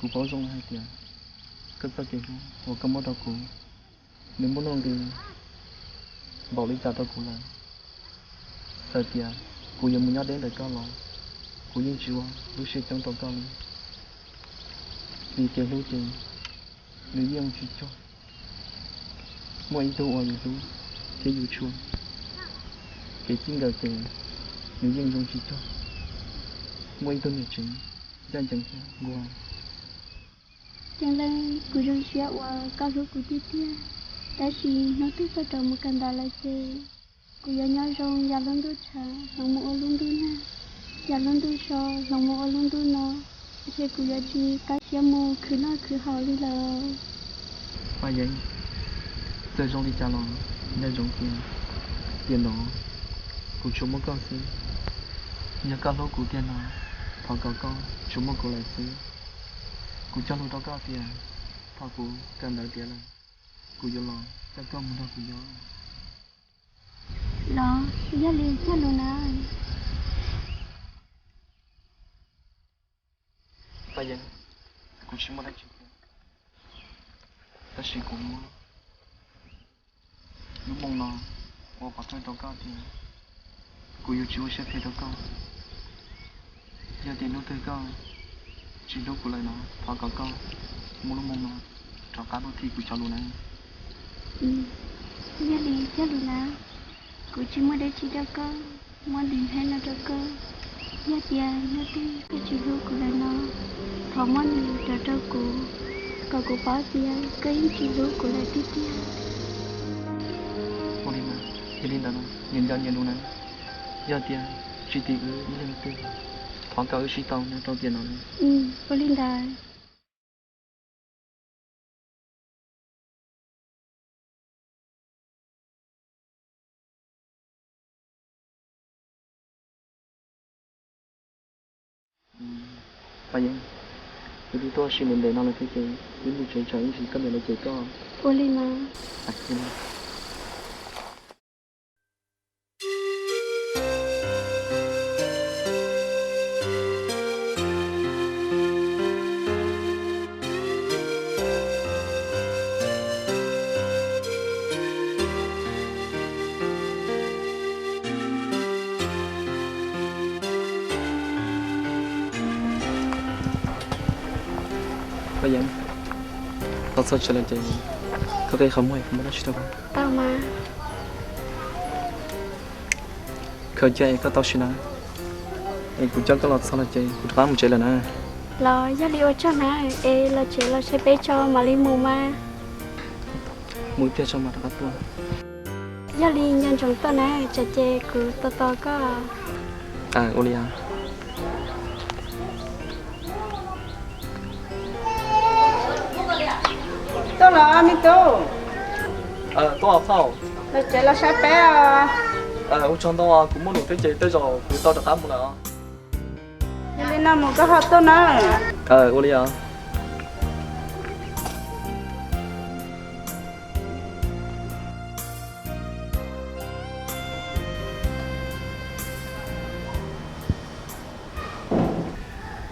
Kuv paub zoo hais tias koj txoj kev hlub uas koj muab rau kuv, nws muaj nuj nqis npaum li cas rau kuv lawm. Txawm tias kuv yuav mus nyob deb ntawm koj los kuv yeej tsis ua lub siab coob rau koj li. Vim kev hlub ces nws yeej tsis cuag. Muaj ib tug uas yus hlub thiab yus tshua, kev txij nkawm ces nws yeej zoo tsis cuag muaj ib tug niam tsev ncaj ncees thiab nquag. Ceeb Leej, kuv zoo siab uas koj hlub kuv tiag tiag, tab sis hnub twg koj rov mus kawm ntawv lawm ces kuv yuav nyob zoo yam lub ntuj tshav hloov mus ua lub ntuj nag, yam lub ntuj so hloov mus ua lub ntuj no, ntshe kuv yuav tsis kaj siab mus khwv noj khwv haus li lawm. Paj Yeeb, txawm zoo li cas los nco ntsoov tias tiam no kuv tsuas muaj koj xwb. Yog koj hlub kuv tiag no, thov kom koj tsuas muaj kuv lawm xwb. Kuv cog lus rau koj tias thaum kuv kawm ntawv tiav lawm, kuv yuav los coj koj mus nrog kuv nyob. Los yog li cog lus na. Paj Yeeb, kuv tsis muaj dab tsi tiag, tab sis kuv muab lub moo no ua pov thawj rau koj tias kuv yuav tsis ua siab phem rau koj. Yog tias hnub twg koj tsis hlub kuv lawm no, thov kom koj muab lub moo no rov qab luaj thim kuv cov lus na. Yog li cog lus na, kuv tsis muaj dab tsi rau koj, muab ntiv nplhaib no rau koj. Yog tias hnub twg koj tsis hlub kuv lawm no, thov muab nws rov rau kuv, kom kuv paub tias koj yeej tsis hlub kuv lawm tiag tiag. Ua li mas, yog li ntawd los nyias nco nyias lus na. Yog tias tsis tim wb ib leeg twg, thov kom wb sib tau nyob rau tiam no na. Ua li ntawd. Paj Yeeb, wb twb tuaj sim ntev ntev no lawm thiab ces wb mus tsev tsam ib ntsis koj niam lawv cem koj. Ua li mas. Paj Yeeb, tau txog tsev lawm ces koj qhib qhov muag, kuv muab dab tsi rau koj. Khaws cia es koj tau sim na, es kuv coj koj los txog lawm ces kuv rov qab mus tsev lawm na. Los yog li ua tsaug na, es los tsev los saib peb tso mam li mus mas. Mus tiag tso mam rov qab tuaj. Yog li nco ntsoov tuaj na, tsam ces kuv tos tos koj. Ua li os. Tuaj los me tub. Tuaj phauj. Los tsev los saib peb os. Ua tsaug ntau, kuv muaj num thiab ces tej zaum kuv tau rov qab mus lawm os. Yog li no mus koj ho tuaj na. Ua li os.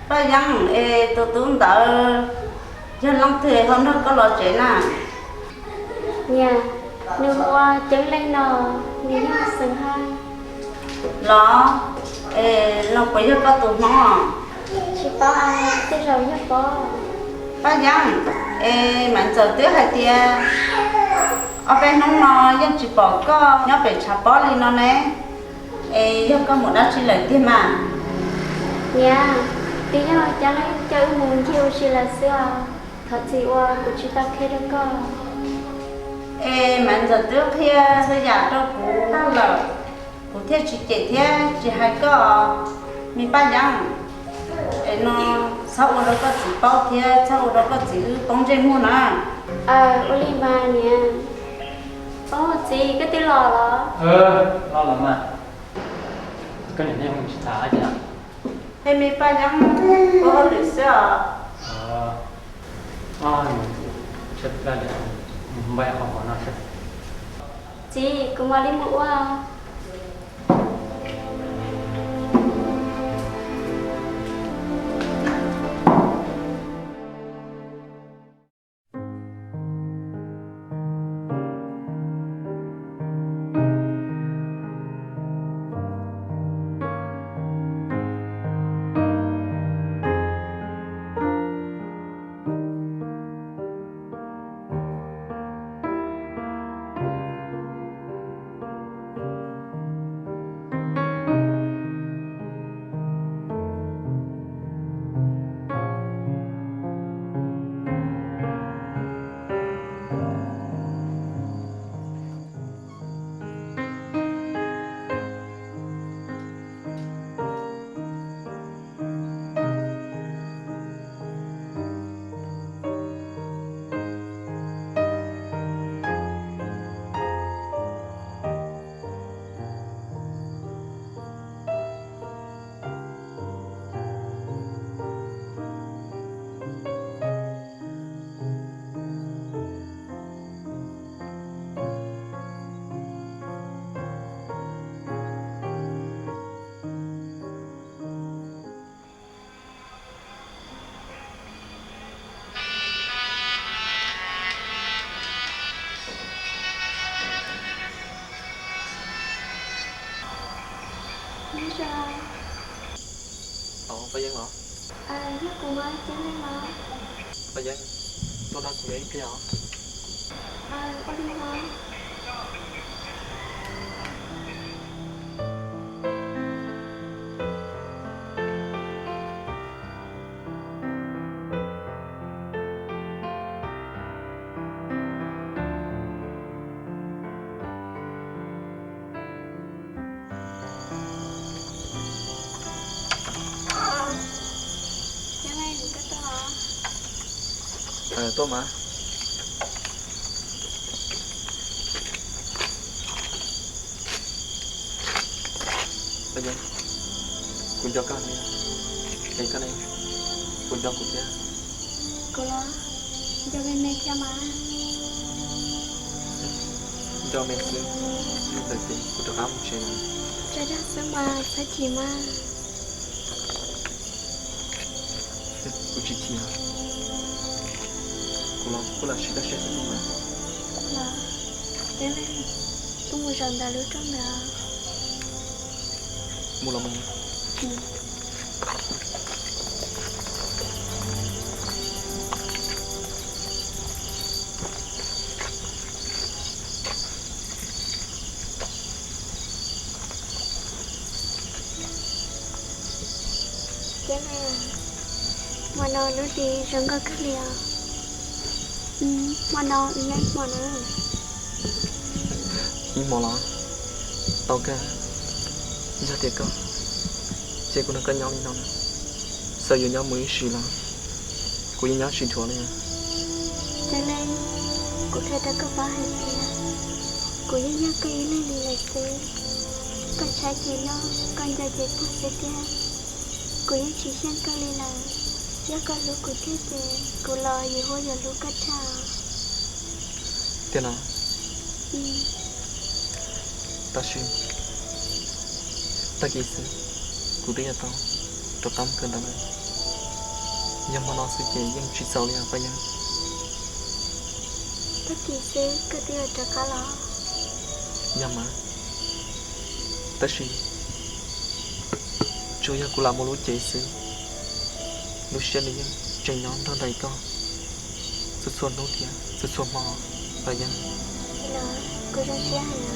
Paj Yeeb, es tus tub ntawd yog leej twg ho nrog koj los tsev na? Niam, nws hu ua Ceeb Leej no, nws yog xeem Hawj. Los, es no puas yog koj tus hmoob? Tsis paub, tej zaum yog pob. Paj Yeeb, es Maiv Ntxawm twb hais tias ob peb hnub no yeej tsis pom koj nyob pem tshav pob li no ne, es yog koj mus dab tsi lawm tiag mas? Niam, twb yog Ceeb Leej coj wb mus ncig ua si lawm xwb os, thov txim uas kuv tsis tau qhia rau koj. Es Maiv Ntxawm twb qhia txhua yam rau kuv lawm, kuv thiaj tsis cem thiab tsis hais koj. Me Paj Yeeb, es no txhob ua rau koj txiv paub thiab txhob ua rau koj txiv wb poob ntsej muag na. Aw, ua li mas niam. Txiv, koj twb los los? Los los mas. Koj niam nej mus tsis tas li os? Es me Paj Yeeb, ua hauj lwm xwb os. Txiv, kuv mam li mus ua. Paj Yeeb los? Yog kuv, Ceeb Leej los? Paj Yeeb, tuaj nrog kuv nyob ib pliag os. Ua li os. Tuaj mas. Kuv nco koj ne, es koj ne, puas nco kuv thiab? Kuv los nco me me thiab mas. Nco me xwb, ntawd ces kuv rov qab mus tsev lawm. Tsaug zog xwb mas, txhob chim mas. Kuv tsis chim. Kuv los kuj lam siv koj siab xwb mas. Los, Ceeb Leej, kuv mus zaum ntawm lub rooj ntawd. Mus los mus. Ceeb Leej, hmo no lub hli zoo nkauj kawg li os. Hmo no wb nyob ib hmo na. Ib hmo los tau kawg, yog tias koj, ces kuv nrog koj nyob li no na. Txawm yuav nyob mus ib sim los kuv yeej nyob tsis dhuav li. Ceeb Leej, kuv qhia rau koj paub hais tias kuv yeej yog koj ib leeg li lawm xwb. Koj tshaib ces noj, koj nco ces pog xwb tiag. Kuv yeej tsis xyeej koj li lawm. Yog koj hlub kuv thiab ces kuv los yuav huaj yuav hlub koj tshaj. Tiag los? Tab sis tag kis xwb kuv twb yuav tau rov qab mus kawm ntawv lawm. Yog hmo no xwb ces yeej tsis txaus li os Paj Yeeb. Tag kis xwb koj twb yuav rov qab los? Yog mas, tab sis tsuas yog kuv lam mus lub cev xwb, lub siab nws yeej tseem nyob nrog nraim koj txhua txhua hnub thiab txhua txhua hmo, Paj Yeeb. Kuv zoo siab heev.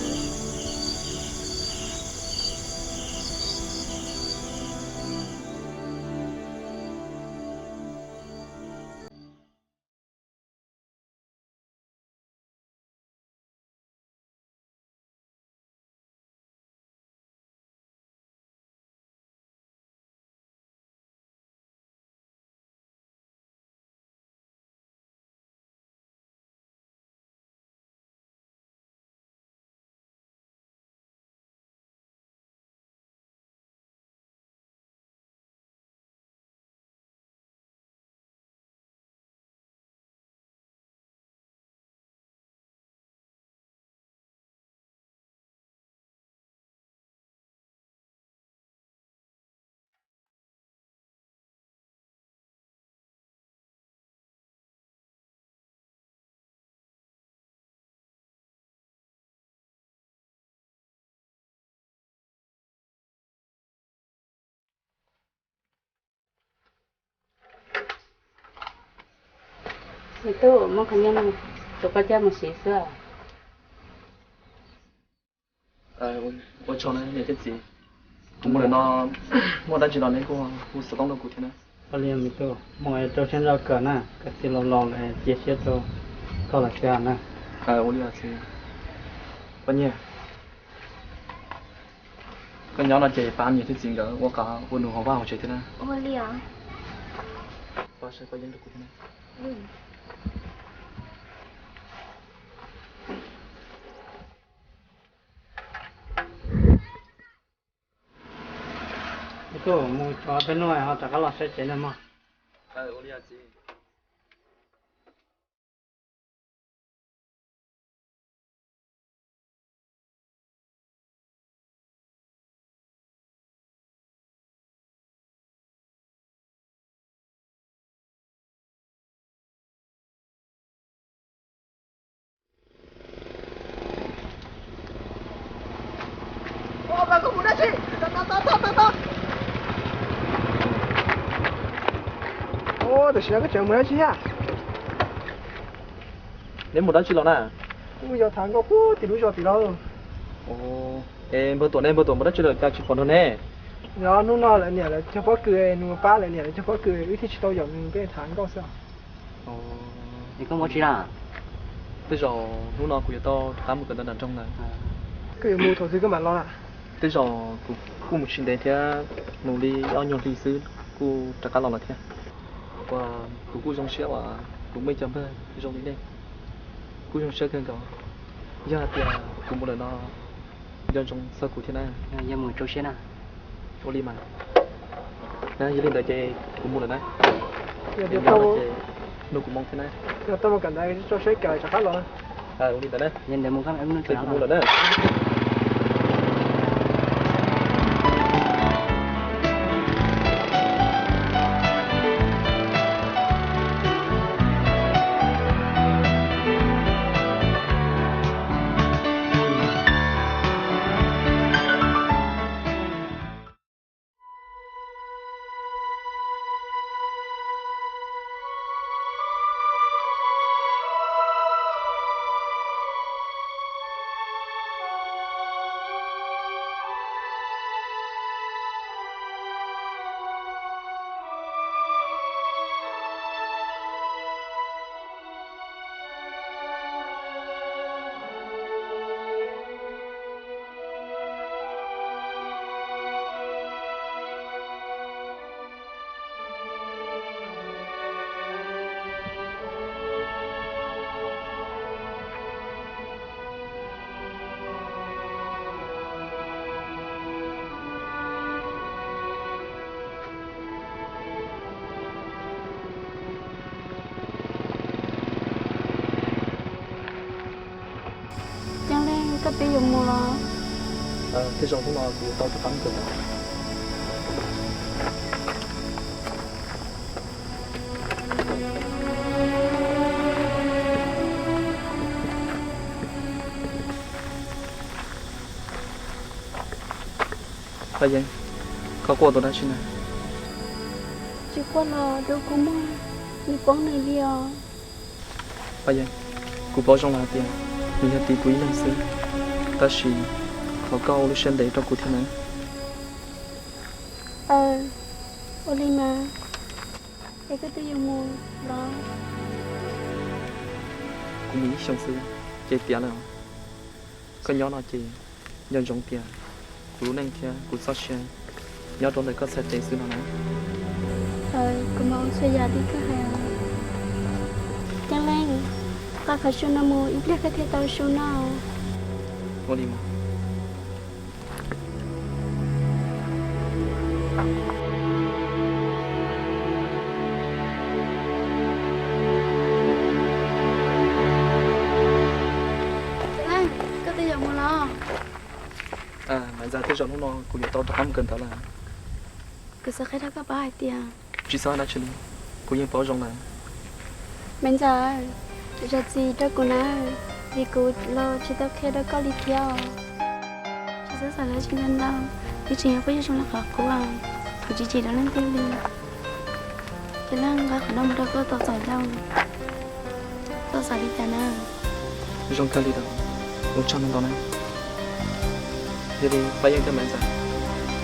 Me tub, muab qhov nyiaj no rau koj coj mus siv xwb. Ua tsaug na niam thiab txiv. Kuv mus lawm no, muaj dab tsi los neb kuj hu xov tooj rau kuv thiab na. Ua li me tub, mus rau siab ntso kawm na, koj txiv laus laus lawm cia siab rau koj lawm thiab na. Ua li os txiv. Paj Nyiaj, koj nyob no ces pab niam thiab txiv nkawd ua qhov ua nus hauv vaj hauv tsev thiab na. Ua li os. Pab saib Paj Yeeb rau kuv thiab na. Ib tug mus tso peb nuj ho rov qab los saib tsev na mog. Tam sim no koj tseem mus dab tsi thiab? Neb mus dab tsi los na? Kuj yog tham nkauj puag tim lub zos tim los. Es npawg Tuam ne, npawg Tuam mus dab tsi lawm cas tsis pom nrog neb? Yog hnub no lawv niam lawv cog pob kws, nws mus pab lawv niam lawv cog pob kws, wb thiaj tsis tau yaum nws, peb tham nkauj xwb. Es koj mus dab tsi na? Tej zaum hnub no kuv yuav tau rov qab mus kawm ntawv nram nroog lawm. Koj yuav mus thaum twg koj mam los na? Tej zaum kuv kuj mus tsis ntev thiab, mus li ob nyuag hli xwb kuj rov qab los lawm thiab. Uas kuv kuj zoo siab uas kuv muaj ib co npawg zoo li nej, kuj zoo siab kawg nkaus. Yog hais tias kuv mus lawm no nco ntsoov txog kuv thiab na. Yog mus rau siab na. Ua li mas. Yog li ntawd ces kuv mus lawm na. Yog tias tau ces nug kuv moo thiab na. Yog tau mus kawm ntawv tso siab kawm rov qab los. Ua li ntawd na. Ces kuv mus lawm na. Ceeb Leej, koj twb yuav mus los? Tej zaum hnub no kuv yuav tau rov qab mus kawm ntawv. Paj Yeeb, koj quaj ua dab tsi na? Tsis quaj los, dua kuv muag nws poob nws li os. Paj Yeeb, kuv paub zoo lawm hais tias nws yog tib kuv ib leeg xwb, tab sis thov koj ua lub siab ntev rau kuv thiab nawb. Aw, ua li mas. Es koj twb yuav mus los? Kuv mus ib xyoos xwb ces tiav lawm. Koj nyob no ces nco ntsoov tias kuv lub neej thiab kuv txoj sia nyob rau ntawm koj txhais tes xwb no na. Kuv mam ua txhua yam li koj hais. Ceeb Leej, nqa qhov su no mus, ib pliag koj thiaj tau su noj. Ua li mas. Ceeb Leej, koj twb yuav mus los? Maiv Ntxawm, tej zaum hnub no kuv yuav tau rov qab mus kawm ntawv lawm. Kuv xav qhia rau koj paub hais tias, tsis txhob hais dab tsi li, kuv yeej paub zoo lawm. Maiv Ntxawm, zam txim rau kuv na, vim kuv los tsis tau qhia rau koj li thiab. Tsis txhob xav dab tsi ntau ntau, twb tseem yog koj yog zoo li qhov qub, kuv tsis cem rau leej twg li. Ces leej nqa qhov no mus rau koj tos txais ntau, tau xav li cas na? Zoo kawg li lawm, ua tsaug ntau ntau na. Yog li Paj Yeeb thiab Maiv Ntxawm,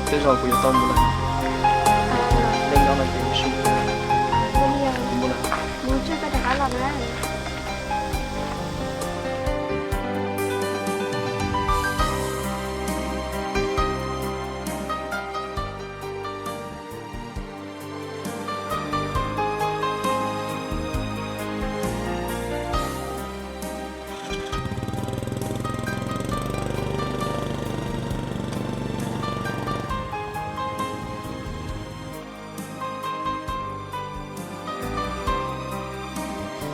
tej zaum kuv yuav tau mus lawm. Nej nyob no ces ua si. Kuv mus lawm. Mus tsuag koj rov qab los na.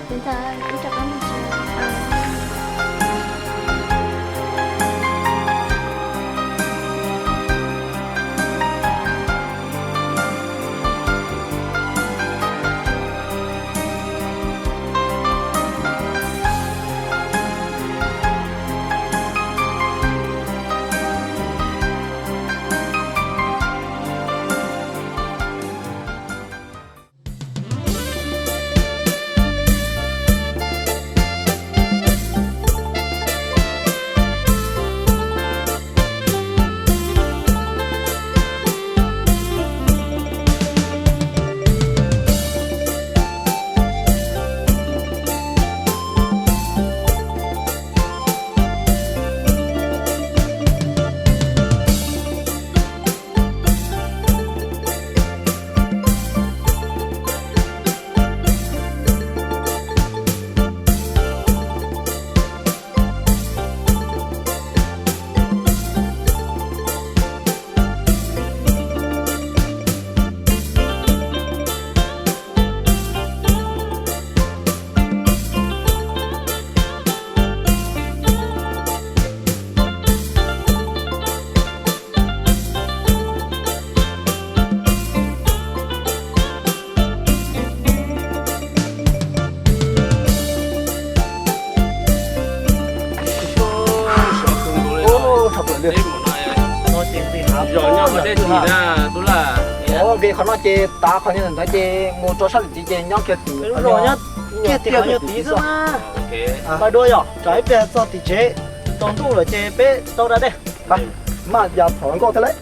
Maiv Ntxawm, wb rov qab mus tsev. Zos nyob qhov deb tug na, tub Laj. Qhov no ces tav qhov niag ntawd ces mus rau sab lwm tid ces nyob kiag tim, kiag tim qhov niag tid xwb mas. Pais dua yom, tsam ib pliag txog tim tsev, tsaus ntuj lawm ces peb tau da dej. Maj ya thaum nkauj thiab lauj.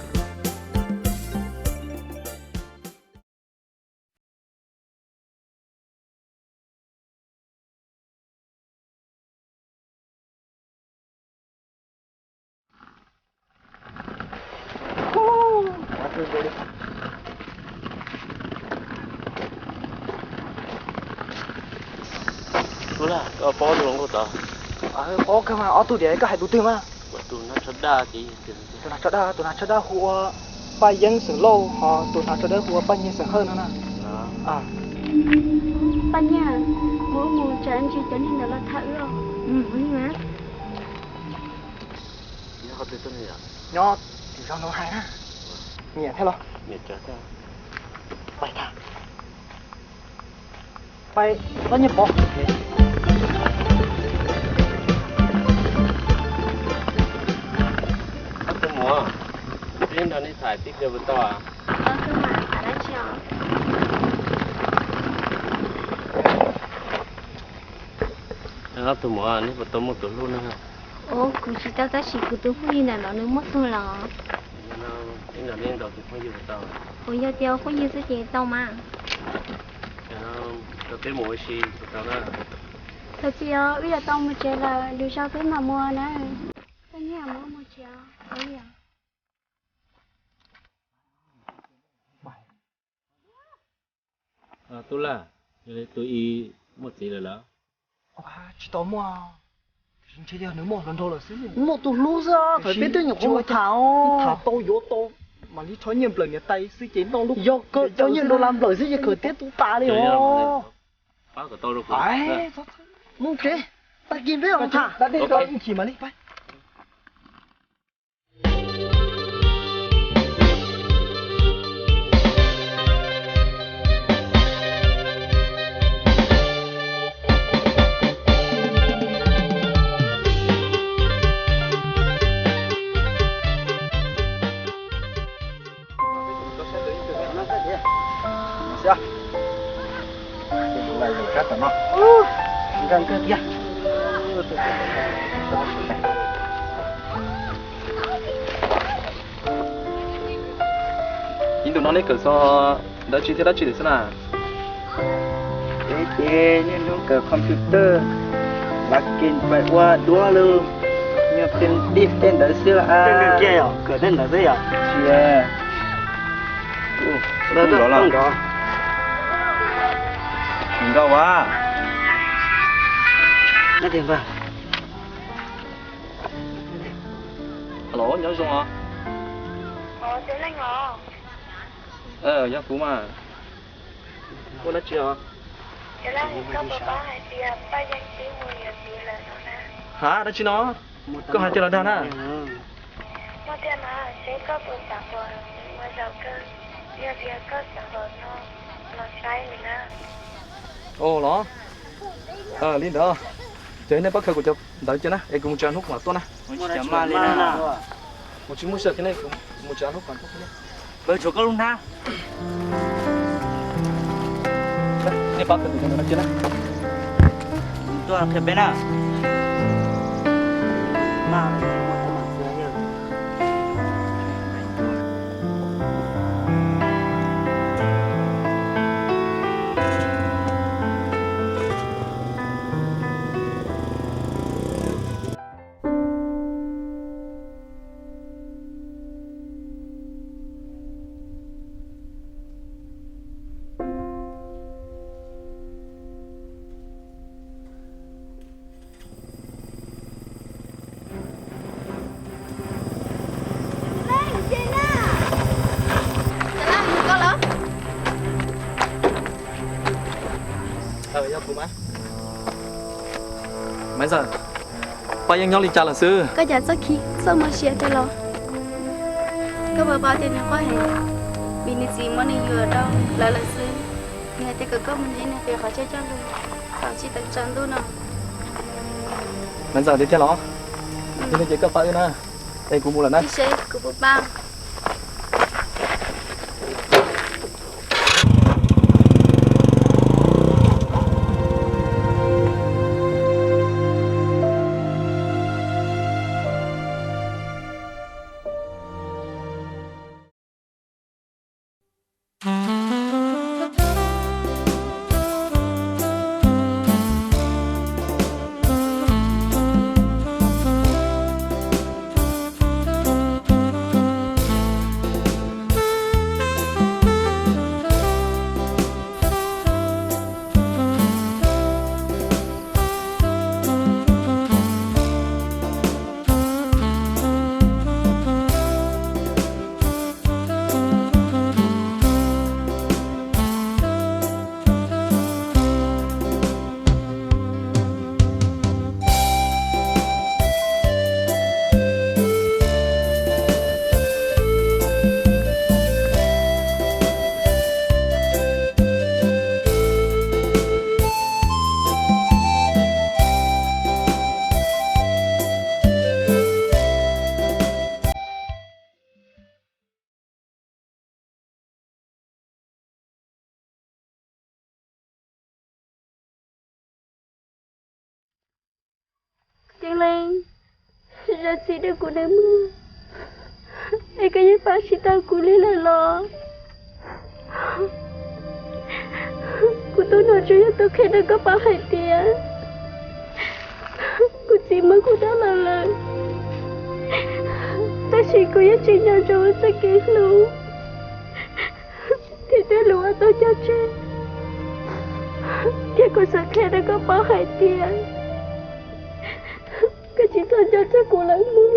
Tub Laj, koj paub tus hluas nkauj tod? Paub kawg mas, ob tug tias koj hais tus twg mas? Tus hnav tsho daj, tus hnav tsho daj, tus hnav tsho daj hu ua Paj Yeeb xeem Lauj, ho tus hnav tsho dawb hu ua Paj Nyiag xeem Hawj no na. Paj Nyiag, mus mus tsam ntsis cov neeg ntawd los tham wb os. Nyob tim zos no hais na. Nyiam thiab los? Pais tag. Pais, Paj Nyiag pov. Ob tug muam, peb nrog nej tham tib pliag puas tau? Ob tug muam, neb puas tau muaj tus hlub na? Ua kuv tsis tau, tab sis kuv tus phooj ywg ntawm no nws muaj tuag lawm. Ua yog tias phooj ywg xwb ces tau mas. Rau peb mus ua si puas tau na? Thaum txij os, wb yuav tau mus tsev lawm, lwm zaus peb mam mus na. Koj nyiam mus mus tsev os. Tub Laj, yog li tus i muaj txiv lawm los? Tsis tau muaj, ntshe yog nws muaj hluas nraug lawm xwb. Muaj tus hlub xwb, thaum peb twb nyuam qhuav mus tham os. Tham tau yuav tau, mam li rho nyiaj nplawm niam tais xwb ces noj lub, yog kawg rho nyiaj dollar nplawm xwb ces khawm tiab tub tas li os. Mus tsev, tag kis peb mam tham. Ib ntus no neb kawm txog dab tsi thiab dab tsi lawm xwb na? Peb ces niaj hnub kawm computer, lav game, pais ua duab los yog pem dij tej ntawd xwb las. Kawm tej ntawd xwb yom? Tsis, nkauj as. Los nyob zoo os. Yog kuv mas. Muaj dab tsi os? Ha, dab tsi no? Koj hais tias los dag na. Ua los? Ces nej pab khaws kuv cov ntawv cia na, es kuv mus tsav hnub kuv mam tuaj na. Kuv tsis muaj sij hawm thiab ne, kuv mus tsav hnub kuv mam tuaj. Lawv tshuav koj lub hnab. Nej pab khaws kuv cov ntawv no cia na. Tuaj qhia peb na. Yog kuv mas. Maiv Ntxawm, Paj Yeeb nyob li cas lawm xwb? Koj cas txoj kev txawj muaj sia tiag los? Koj puas paub tias nws quaj heev, vim nws txiv muab nws yuam rau lawv lawm xwb. Nws hais tias kom koj mus ntsib nws pem qhov chaw coj lus thaum tsis tau tsaus ntuj no. Maiv Ntxawm, tiag tiag los? Yog li ces koj pab wb na. Es kuv mus lawm na. Kuv pab. Ceeb Leej, zam txim rau kuv nawb mog, es koj yeej pab tsis tau kuv li lawm los? Kuv tuaj no tsuas yog tuaj qhia rau koj paub hais tias kuv txiv muab kuv rau lawv lawm, tab sis kuv yeej tseem nco ntsoov txoj kev hlub thiab tej lus uas tau cog tseg, thiab kuv xav qhia rau koj paub hais tias koj tsis txhob nco txog kuv lawm mog.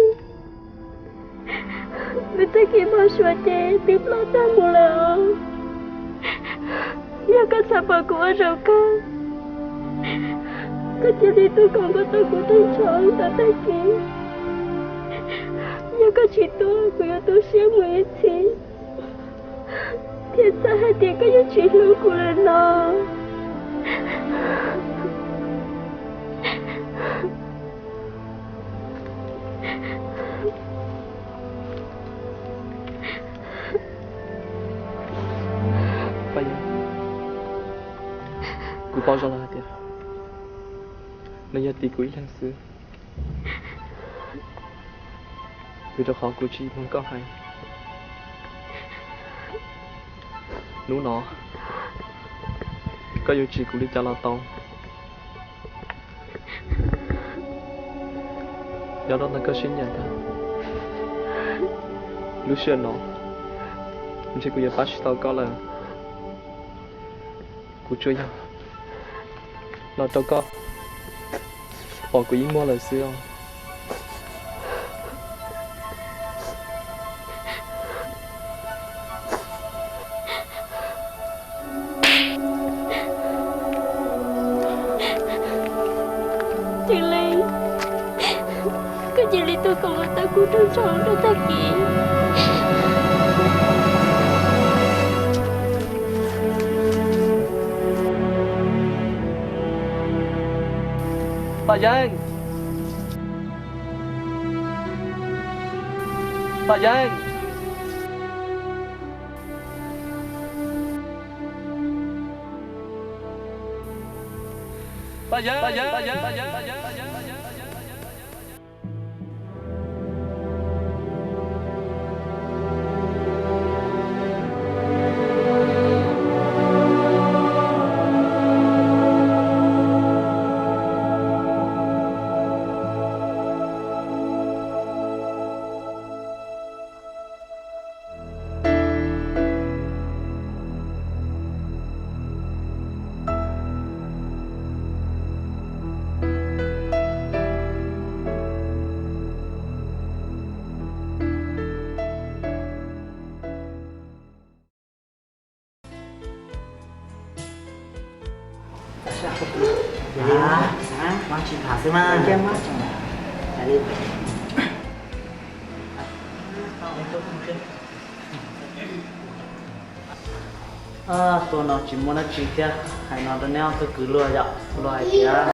Kuv txoj kev npau suav ces twb ploj tag mus lawm os. Yog koj xav pom kuv ua zaum kawg, koj cia li tuaj koom nkaus tau kuv rooj tshoob rau tag kis. Yog koj tsis tuaj, kuv yuav tu siab mus ib txhis, thiab xav hais tias koj yuav tsis hlub kuv lawm no. Paj Yeeb, kuv paub zoo lawm hais tias nws yog tim kuv ib leeg xwb, vim rau qhov kuv tsis mloog koj hais. Hnub no koj yuav tsim kuv li cas los tau. Nyob rau ntawm koj siab nyiam ntag. Lub sij hawm no ntshe kuv yuav pab tsis tau koj lawm. Kuv tsuas yog los rau koj pom kuv ib muag lawm xwb os. Ceeb Leej, koj cia li tuaj koom los tau kuv rooj tshoob rau tag kis. Paj Yeeb, Paj Yeeb, Paj Yeeb, Paj Yeeb. Tuaj no tsis muaj dab tsi thiab, hais no rau neb ob tug kwv luag yom, luag hais tias